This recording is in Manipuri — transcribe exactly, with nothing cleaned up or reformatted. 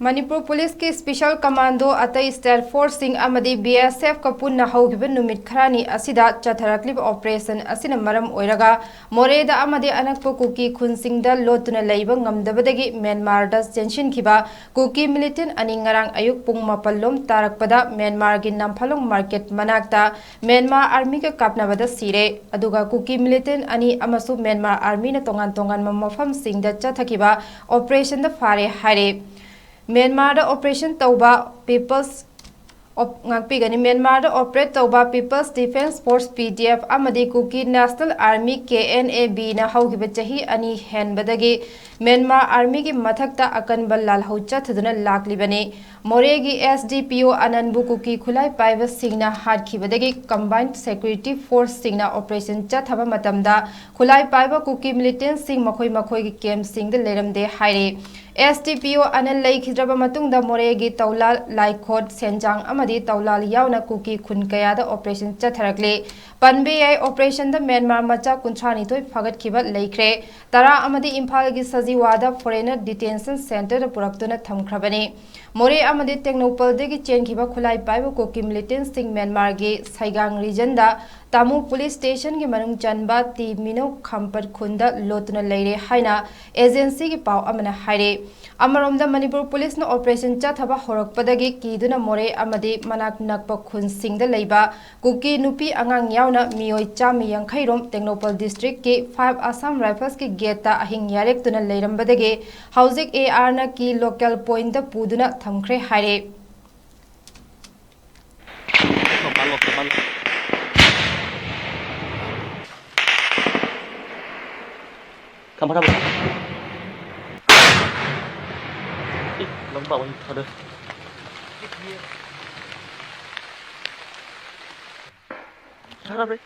ꯃꯅꯤꯄꯨꯔ ꯄꯨꯂꯤꯁꯀꯤ ꯁ꯭ꯄꯦꯁꯦꯜ ꯀꯃꯥꯟꯗꯣ, ꯑꯇꯩ ꯁ꯭ꯇꯦꯠ ꯐꯣꯔꯁꯁꯤꯡ ꯑꯃꯗꯤ ꯕꯤ ꯑꯦꯁ ꯑꯦꯐꯀ ꯄꯨꯟꯅ ꯍꯧꯈꯤꯕ ꯅꯨꯃꯤꯠ ꯈꯔꯅꯤ ꯑꯁꯤꯗ ꯆꯠꯊꯔꯛꯂꯤꯕ ꯑꯣꯄꯔꯦꯁꯟ ꯑꯁꯤꯅ ꯃꯔꯝ ꯑꯣꯏꯔꯒ ꯃꯣꯔꯦꯗ ꯑꯃꯗꯤ ꯑꯅꯛꯄ ꯀꯨꯀꯤ ꯈꯨꯟꯁꯤꯡꯗ ꯂꯣꯠꯇꯨꯅ ꯂꯩꯕ ꯉꯝꯗꯕꯗꯒꯤ ꯃ꯭ꯌꯥꯟꯃꯥꯔꯗ ꯆꯦꯟꯁꯤꯟꯈꯤꯕ ꯀꯨꯀꯤ ꯃꯤꯂꯤꯇꯦꯟ ꯑꯅꯤ ꯉꯔꯥꯡ ꯑꯌꯨꯛ ꯄꯨꯡ ꯃꯥꯄꯜ ꯂꯣꯝ ꯇꯥꯔꯛꯄꯗ ꯃ꯭ꯌꯥꯟꯃꯥꯔꯒꯤ ꯅꯝꯐꯥꯂꯣꯡ ꯃꯥꯔꯀꯦꯠ ꯃꯅꯥꯛꯇ ꯃ꯭ꯌꯥꯟꯃꯥꯔ ꯑꯥꯔꯃꯤꯒ ꯀꯥꯞꯅꯕꯗ ꯁꯤꯔꯦ꯫ ꯑꯗꯨꯒ ꯀꯨꯀꯤ ꯃꯤꯂꯤꯇꯦꯟ ꯑꯅꯤ ꯑꯃꯁꯨ ꯃ꯭ꯌꯥꯟꯃꯥꯔ ꯑꯥꯔꯃꯤꯅ ꯇꯣꯉꯥꯟ ꯇꯣꯉꯥꯟꯕ ꯃꯐꯝꯁꯤꯡꯗ ꯆꯠꯊꯈꯤꯕ ꯑꯣꯄꯔꯦꯁꯟꯗ ꯐꯥꯔꯦ ꯍꯥꯏꯔꯦ꯫ ꯃ꯭ꯌꯥꯟꯃꯥꯔꯗ ꯑꯣꯄꯔꯦꯁꯟ ꯇꯧꯕ ꯄꯤꯄꯜꯁ ꯑꯣꯞ-, ꯉꯥꯛꯄꯤꯒꯅꯤ꯫ ꯃ꯭ꯌꯥꯟꯃꯥꯔꯗ ꯑꯣꯄꯔꯦꯠ ꯇꯧꯕ people's defence force, P D F, ꯑꯃꯗꯤ Kuki national army, K N A ꯕꯤꯅ ꯍꯧꯈꯤꯕ ꯆꯍꯤ ꯑꯅꯤ ꯍꯦꯟꯕꯗꯒꯤ ꯃ꯭ꯌꯥꯟꯃꯥꯔ ꯑꯥꯔꯃꯤꯒꯤ ꯃꯊꯛꯇ ꯑꯀꯟꯕ ꯂꯥꯜꯍꯧ ꯆꯠꯊꯗꯨꯅ ꯂꯥꯛꯂꯤꯕꯅꯤ꯫ ꯃꯣꯔꯦꯒꯤ ꯑꯦꯁ ꯗꯤ ꯄꯤ ꯑꯣ ꯑꯅꯟꯕꯨ ꯀꯨꯀꯤ ꯈꯨꯠꯂꯥꯏ ꯄꯥꯏꯕꯁꯤꯡꯅ ꯍꯥꯠꯈꯤꯕꯗꯒꯤ ꯀꯝꯕꯥꯏꯟ ꯁꯦꯀ꯭ꯌꯨꯔꯤꯇꯤ ꯐꯣꯔꯁꯁꯤꯡꯅ ꯑꯣꯄꯔꯦꯁꯟ ꯆꯠꯊꯕ ꯃꯇꯝꯗ ꯈꯨꯠꯂꯥꯏ ꯄꯥꯏꯕ ꯀꯨꯀꯤ ꯃꯤꯂꯤꯇꯦꯟꯁꯤꯡ ꯃꯈꯣꯏ ꯃꯈꯣꯏꯒꯤ ꯀꯦꯝꯞꯁꯤꯡꯗ ꯂꯩꯔꯝꯗꯦ ꯍꯥꯏꯔꯤ꯫ ꯑꯦꯁ ꯗꯤ ꯄꯤ ꯑꯣ ꯑꯅꯟ ꯂꯩꯈꯤꯗ꯭ꯔꯕ ꯃꯇꯨꯡꯗ ꯃꯣꯔꯦꯒꯤ ꯇꯧꯂꯥꯜ, ꯂꯥꯏꯈꯣꯠ, ꯁꯦꯟꯖꯥꯡ ꯑꯃꯗꯤ ꯇꯧꯂꯥꯜ ꯌꯥꯎꯅ ꯀꯨꯀꯤ ꯈꯨꯟ ꯀꯌꯥꯗ ꯑꯣꯄꯔꯦꯁꯟ ꯆꯠꯊꯔꯛꯂꯤ꯫ ꯄꯟꯕ ꯌꯥꯏ, ꯑꯣꯄꯔꯦꯁꯟꯗ ꯃ꯭ꯌꯥꯟꯃꯥꯔ ꯃꯆꯥ ꯀꯨꯟꯊ꯭ꯔꯥ ꯅꯤꯊꯣꯏ ꯐꯥꯒꯠꯈꯤꯕ ꯂꯩꯈ꯭ꯔꯦ꯫ ꯇꯔꯥ ꯑꯃꯗꯤ ꯏꯝꯐꯥꯜꯒꯤ ꯁꯖꯤꯋꯥꯗ ꯐꯣꯔꯦꯅꯔ ꯗꯤꯇꯦꯟꯁꯟ ꯁꯦꯟꯇꯔꯗ ꯄꯨꯔꯛꯇꯨꯅ ꯊꯝꯈ꯭ꯔꯕꯅꯤ꯫ ꯃꯣꯔꯦ ꯑꯃꯗꯤ ꯇꯦꯡꯅꯧꯄꯜꯗꯒꯤ ꯆꯦꯟꯈꯤꯕ ꯈꯨꯠꯂꯥꯏ ꯄꯥꯏꯕ ꯀꯨꯀꯤ ꯃꯤꯂꯤꯇꯦꯟꯁꯤꯡ ꯃ꯭ꯌꯥꯟꯃꯥꯔꯒꯤ ꯁꯩꯒꯥꯡ ꯔꯤꯖꯟꯗ ꯇꯥꯃꯨ ꯄꯨꯂꯤꯁ ꯁ꯭ꯇꯦꯁꯟꯒꯤ ꯃꯅꯨꯡ ꯆꯟꯕ ꯇꯤ ꯃꯤꯅꯧ ꯈꯝꯄꯠ ꯈꯨꯟꯗ ꯂꯣꯠꯇꯨꯅ ꯂꯩꯔꯦ ꯍꯥꯏꯅ ꯑꯦꯖꯦꯟꯁꯤꯒꯤ ꯄꯥꯎ ꯑꯃꯅ ꯍꯥꯏꯔꯤ꯫ ꯑꯃꯔꯣꯝꯗ, ꯃꯅꯤꯄꯨꯔ ꯄꯨꯂꯤꯁꯅ ꯑꯣꯄꯔꯦꯁꯟ ꯆꯠꯊꯕ ꯍꯧꯔꯛꯄꯗꯒꯤ ꯀꯤꯗꯨꯅ ꯃꯣꯔꯦ ꯑꯃꯗꯤ ꯃꯅꯥꯛ ꯅꯛꯄ ꯈꯨꯟꯁꯤꯡꯗ ꯂꯩꯕ ꯀꯨꯀꯤ ꯅꯨꯄꯤ ꯑꯉꯥꯡ ꯌꯥꯎꯅ ꯃꯤꯑꯣꯏ ꯆꯥꯝꯃ ꯌꯥꯡꯈꯩ ꯔꯣꯝ ꯇꯦꯡꯅꯧꯄꯜ ꯗꯤꯁꯇ꯭ꯔꯤꯛꯀꯤ ꯐꯥꯏꯚ ꯑꯁꯥꯝ ꯔꯥꯏꯐꯜꯁꯀꯤ ꯒꯦꯠꯇ ꯑꯍꯤꯡ ꯌꯥꯔꯦꯛꯇꯨꯅ ꯂꯩꯔꯝꯕꯗꯒꯤ ꯍꯧꯖꯤꯛ ꯑꯦ ꯑꯥꯔꯅ ꯀꯤ ꯂꯣꯀꯦꯜ ꯄꯣꯏꯟꯠꯇ ꯄꯨꯗꯨꯅ ꯊꯝꯈ꯭ꯔꯦ ꯍꯥꯏꯔꯦ꯫ ꯊꯝꯃꯣ, ꯊꯝꯃꯣ꯫ ꯏ, ꯂꯪꯕꯥꯛ ꯑꯣꯏꯅ ꯊꯥꯗ꯫ ꯊꯥꯗꯔꯦ꯫